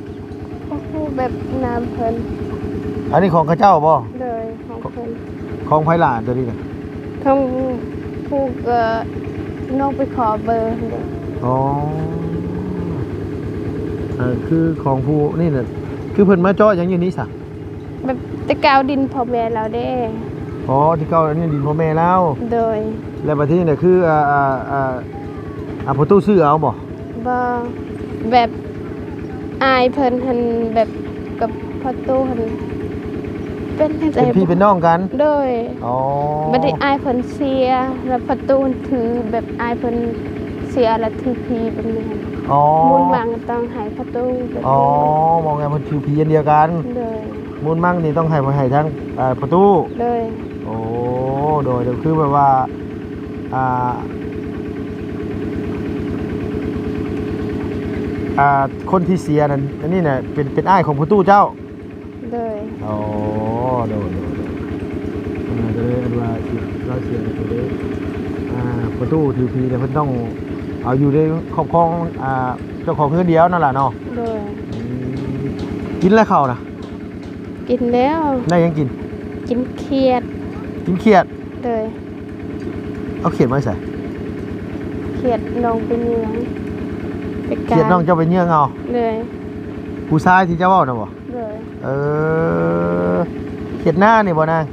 ໂອ້ໂຫ ແບບນ້ຳເພິ່ນ. ອັນນີ້ຂອງເຂົາເຈົ້າບໍ່? ໂດຍ. ຂອງເພິ່ນ. ຂອງໃຜຫຼະໂຕນີ້ນະ? ຂອງຜູ້ ເອີ ນ້ອງໄປຂໍເບີ. ອໍ ເອີ ຄືຂອງຜູ້ນີ້ນະ ຄືເພິ່ນມາເຈາະຫຍັງຢູ່ນີ້ຊະ? ແບບແຕ່ເກົ່າດິນພໍ່ແມ່ລາວເດ້. ອໍ ທີ່ເກົ່າອັນນີ້ດິນພໍ່ແມ່ລາວ. ໂດຍ. ແລ້ວບາດນີ້ນະ ຄື ອ່າ ອ່າ ອ່າ ອ່າ ພໍ່ຕູ້ຊື້ເອົາບໍ່? ບໍ່ ແບບອ້າຍເພິ່ນຫັ້ນ ແບບກັບພໍ່ຕູ້ຫັ້ນ ເປັນຈັ່ງໃດ ເປັນພີ່ເປັນນ້ອງກັນ? ໂດຍ. ອໍ ບາດນີ້ອ້າຍເພິ່ນເສຍ ແລ້ວພໍ່ຕູ້ຖື ແບບອ້າຍເພິ່ນເສຍ ແລ້ວຖືຜີແບບນີ້. ອໍ ບຸນບັງຕ້ອງໃຫ້ພໍ່ຕູ້ແບບນີ້. ອໍ ເວົ້າງ່າຍເພິ່ນຖືຜີອັນດຽວກັນ. ໂດຍ. ມູນມັງນີ້ຕ້ອງໃຫ້ ໃຫ້ທາງ ອ່າ ພໍ່ຕູ້. ໂດຍ. ໂອ້ ໂດຍ ໂດຍ ຄືແບບວ່າ ອ່າ ອ່າ ຄົນທີ່ເສຍນັ້ນ ອັນນີ້ນະ ເປັນ ເປັນອ້າຍຂອງພໍ່ຕູ້ເຈົ້າ? ໂດຍ. ອໍ ໂດຍ ໂດຍ ໂດຍ. ອ່າ ກະເລີຍອັນວ່າລາວເສຍແລ້ວກະເລີຍ ອ່າ ພໍ່ຕູ້ຖືຜີແລ້ວ ເພິ່ນຕ້ອງເອົາຢູ່ໃນຄອບຄອງ ອ່າ ເຈົ້າຂອງເຮືອນດຽວນັ້ນລະເນາະ. ໂດຍ. ອືມ ກິນແລ້ວເຂົ້ານະ? ກິນແລ້ວ. ໄດ້ຫຍັງກິນ? ກິນຂຽດ. ກິນຂຽດ? ໂດຍ. ເອົາຂຽດມາໃສ? ຂຽດນ້ອງໄປເມືອງ. ຂຽດນ້ອງເຈົ້າໄປເຍືອງເອົາ. ໂດຍ. ຜູ້ຊາຍທີ່ເຈົ້າເວົ້ານະບໍ່? ໂດຍ. ເອີ ຂຽດໜ້ານີ້ບໍ່ນາງ?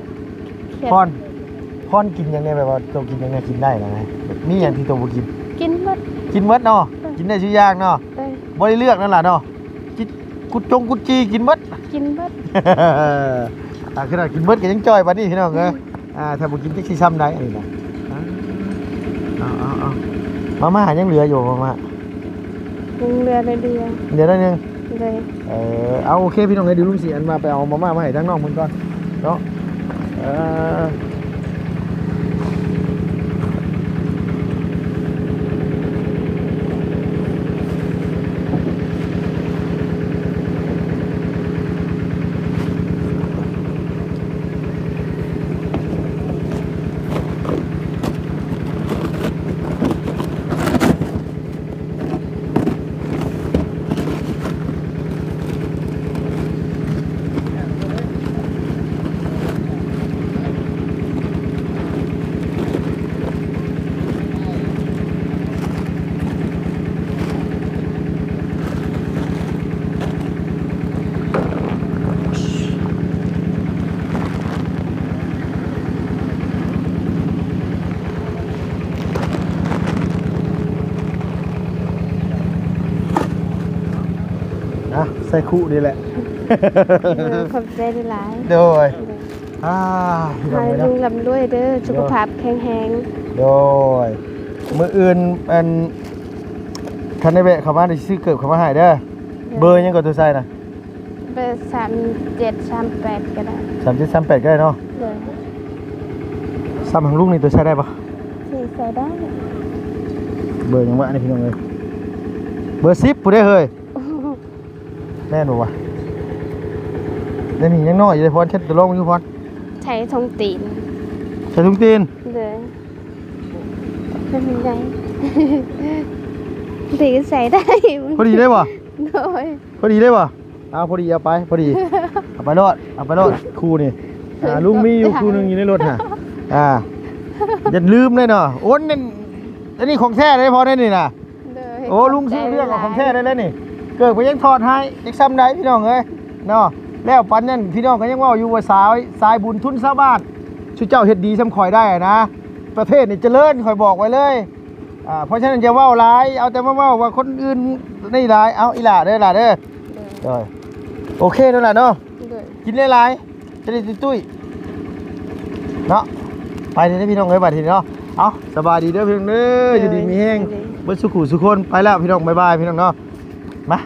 ຂຽດ. ພອນ ພອນກິນຫຍັງແດ່? ແບບວ່າໂຕກິນຫຍັງແດ່ ກິນໄດ້ນະ? ມີຫຍັງທີ່ໂຕບໍ່ກິນ? ກິນໝົດ. ກິນໝົດເນາະ? ໂດຍ. ກິນໄດ້ຊຸຢ່າງເນາະ? ໂດຍ. ບໍ່ໄດ້ເລືອກນັ້ນລະເນາະ? ກິນ ກຸດຈົງກຸດຈີ່ກິນໝົດ. ກິນໝົດ. ອ່າ ຂະໜາດກິນໝົດກໍຍັງຈ່ອຍປານນີ້ພີ່ນ້ອງເອີຍ. ອ່າ ຖ້າບໍ່ກິນຈັກຊິຊ່ຳໃດອັນນີ້ນະ. ເອົາ ເອົາ ເອົາ ມາມ່າຍັງເຫຼືອຢູ່ ມາມ່າ ຍັງເຫຼືອໜ້ອຍດຽວ. ເຫຼືອໜ້ອຍໜຶ່ງ. ໂດຍ. ເອີ ເອົາ ໂອເຄ ພີ່ນ້ອງເອີຍ ດຽວລຸງຊິອັນວ່າໄປເອົາມາມ່າມາໃຫ້ທາງນ້ອງເພິ່ນກ່ອນເນາະ. ເອີ ອ່ະ ໃສ່ຄຸນີ້ແຫຼະ. ເອີ ຂອບໃຈຫຼາຍໆ. ໂດຍ. ອ່າ ໃຫ້ລຸງລ່ຳລວຍເດີ ສຸຂະພາບແຂງແຮງ. ໂດຍ. ມື້ອື່ນ ອັນ ຄັນໄດ້ແວະເຂົ້າມາ ຊິຊື້ເກີບເຂົ້າມາໃຫ້ເດີ. ໂດຍ. ເບີຫຍັງກໍໂຕໃສ່ນະ? ເບີສາມເຈັດສາມແປດກໍໄດ້. ສາມເຈັດສາມແປດກໍໄດ້ເນາະ. ໂດຍ. ສ່ຳຂອງລຸງນີ້ໂຕໃສ່ໄດ້ບໍ່? ຊິໃສ່ໄດ້. ເບີຫຍັງວະນີ້ພີ່ນ້ອງເອີຍ? ເບີສິບພຸ້ນເດ້ເຮີ້ຍ. ແມ່ນບໍ່ວະ? ແຕ່ນີ້ຍັງນ້ອຍຢູ່ເດ້ພອນ ເຊັດໂຕລອງຢູ່ພອນ. ໃສ່ຖົງຕີນ. ໃສ່ຖົງຕີນ? ໂດຍ. ເປັນໃດ? ຖືໃສ່ໄດ້. ພໍດີໄດ້ບໍ່? ໂດຍ. ພໍດີໄດ້ບໍ່? ເອົາ ພໍດີເອົາໄປ ພໍດີ ເອົາໄປໂລດ ເອົາໄປໂລດຄູ່ນີ້. ອ່າ ລຸງມີຢູ່ຄູ່ໜຶ່ງຢູ່ໃນລົດຫັ້ນ. ອ່າ ຢ່າລືມເດ້ເນາະ. ໂອ້ ອັນນີ້ຂອງແທ້ເດ້ພອນນີ້ນະ. ໂດຍ. ໂອ້ ລຸງຊື້ເຄື່ອງຂອງແທ້ໄດ້ແລ້ວນີ້. ເກີບກໍຍັງຖອດໃຫ້ ຈັກຊ່ຳໃດພີ່ນ້ອງເອີຍເນາະ. ແລ້ວປານນັ້ນພີ່ນ້ອງກໍຍັງເວົ້າຢູ່ວ່າ ສາຍ ສາຍບຸນທຶນຊາວບ້ານ ຊຸເຈົ້າເຮັດດີຊ່ຳຂ້ອຍໄດ້ນະ ປະເທດນີ້ຈະເລີນ ຂ້ອຍບອກໄວ້ເລີຍ. ອ່າ ເພາະສະນັ້ນຢ່າເວົ້າຫຼາຍ ເອົາແຕ່ມາເວົ້າວ່າຄົນອື່ນນີ້ຫຼາຍ. ເອົາ ອີ່ຫຼ້າເດີ ຫຼ້າເດີ. ໂດຍ. ໂດຍ. ໂອເຄເນາະຫຼ້າເນາະ. ໂດຍ. ກິນຫຼາຍໆ ຈະໄດ້ຕຸ້ຍໆ ເນາະ. ໄປເດີພີ່ນ້ອງເອີຍ ບາດນີ້ເນາະ. ເອົາ ສະບາຍດີເດີພີ່ນ້ອງເດີ. ໂດຍ. ຢູ່ດີມີແຮງ ໂດຍ ເບິດສູ່ຄູ່ສູ່ຄົນ. ໄປແລ້ວພີ່ນ້ອງ ບາຍບາຍພີ່ນ້ອງເນາະ. ມາ